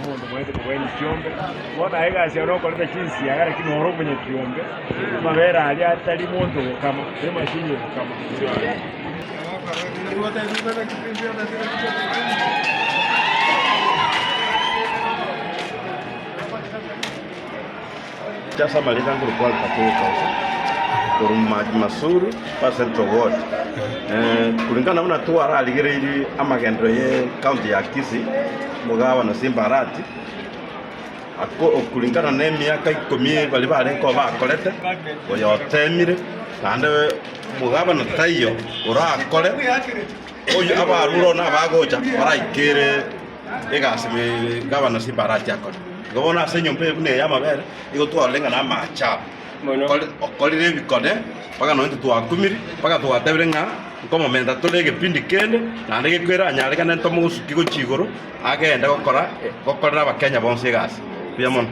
Omonto omanyete kobwenia chiombe, bono aye egasi yao nokoreta chinsiaga lakini noro omonyakiombe, amabere aria atari monto ogokama, na emashini egokama. Ase amariko nkorokwa Walter Kewutosa korwa Maji Masuru kwa Central Ward. Eh, kulingana buna twararigereirie amagenderero ye county ya Kisii, omogabana Simba Arati, ako kulingana na emiaka ikomi baria barenge koba bakorete, oyo otemire, naende omogabana taiyo orakore, oyo abarure one abagocha baraikere egasi gavana Simba Arati akore. Igo bono ase enyomba eye buna eye y'amabere, nigo twarorire ng'a namache aba. Okorire ebikone mpaka nonya intwe twakumire, mpaka twatebire ng'a nkomomenta tore egepindi kende, naende gekoeranyarekane ntomogosuki gochia igoro, agende gokora gokorera abakenya bonsi egasi. Mbuya mono.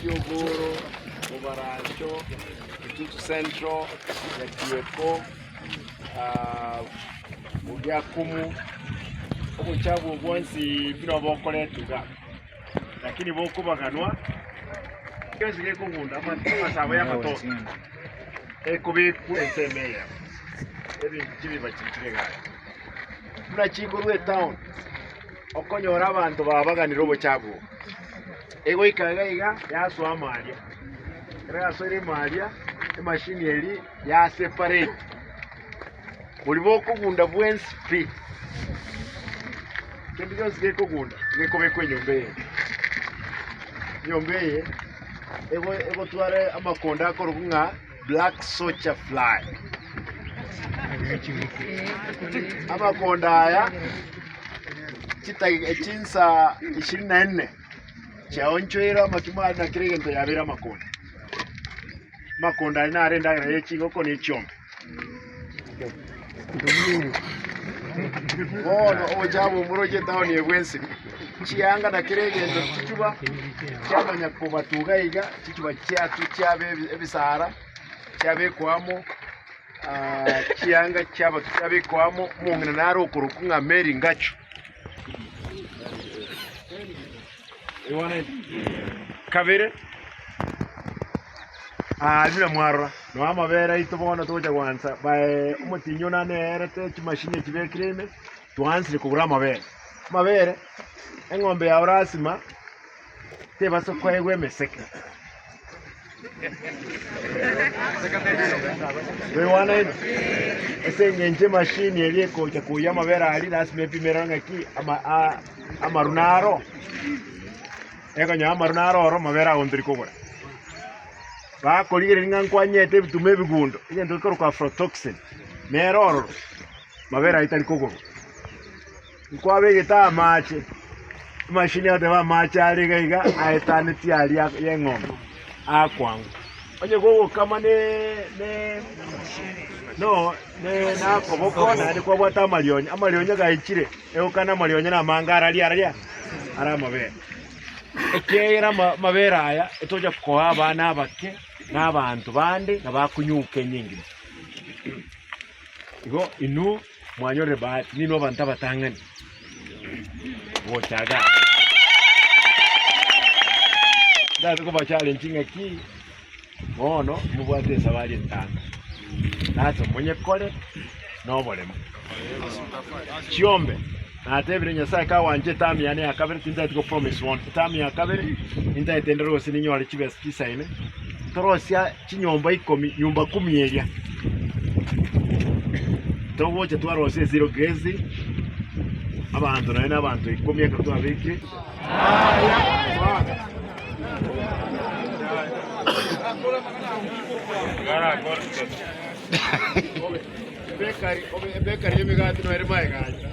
Kiogoro, Bobarancho, Kitutu Central, Nyatieko, Ogiakumu, obochafu obwo bwonsi buna bokoretwa iga, lakini bokobaganwa gionsi gekogunda amasabo ya amatoke ekobekwa ensemo eyemo, ebinto chibiba chichire iga aya. Buna chikorwa etown, okonyora abanto babaganire obochafu obo, egoika iga iga yasoa amo aria, ekero yasoire amo aria, emashini eria ya separate boria bokogunda bwensi pi, kende gionsi gekogunda gekobekwa enyomba eye. Enyomba eye ego egotwara amakonda akorokwa ng'a black soldier fly. Amakonda aya chitageka chinsa ishirini na nne chiaonchoire amakimo aria na kera egento yabeire amakonda. Amakonda aria naro endagera ye chingoko ne chiombe. Bono obochafu omoroche etaoni eye bwensi, chianga na kera egento chichuba chiamanya kobatuga iga, chichuba chiato chiaba ebisara chiabekwa amo chianga chiabatu chiabekwa amo, omong'ina nare okorokwa ng'a Mary Ngachu. Kabere, aa buna mwarora, nonya amabere aito bono togocha goansa bae omotinyi one aneerete chimashini echi chibekire ime, twaansire kogora amabere. Amabere, eng'ombe yao lasima tebasa koegwa emeseke. Toigwanaine? Ase eng'encho emashini eria ekocha koiyia amabere aria lasima epimere ng'aki ama- a- amaru naro, ekonyora amaru naro oro amabere ago ntori kogora. Bakorigereria ng'a nkwanyete ebituma ebigundo, egento gekorokwa aflatoxin, nere ororo, mabere ayio tari kogorwa. Nkwabegete amache, emashini egoteba amache are iga iga aetanetie aria ya eng'ombe akwangwa. Onye gogokama ne ne no ne nakoboko naende kwabwate amarionya, amarionya gaichire, egokana amarionya na amange araria araria. Are amabere. Ekiagera amabere aya etocha koa abana abake na abanto bande na bakunyuka enye engima. Igo inwe mwanyorire bahati, ninwe abanto abatang'ani gocha igaa. Ndate koba challenge ng'aki bono mobwate esabari entambe, lasima monyekore na oboremu. Chiombe, natebire Nyasaye kagwancha etamu yane ya kabere tintageti go promise bono, etamu ya kabere nintagete ndore gose ninyore chibesa chisaine, torosia chinyomba ikomi, nyumba kumi eria, togocha twarosia ezero grazing, abanto nonye na abanto ikomi ekero twabekire. Ebekari y'emegati noyo ere magega aye.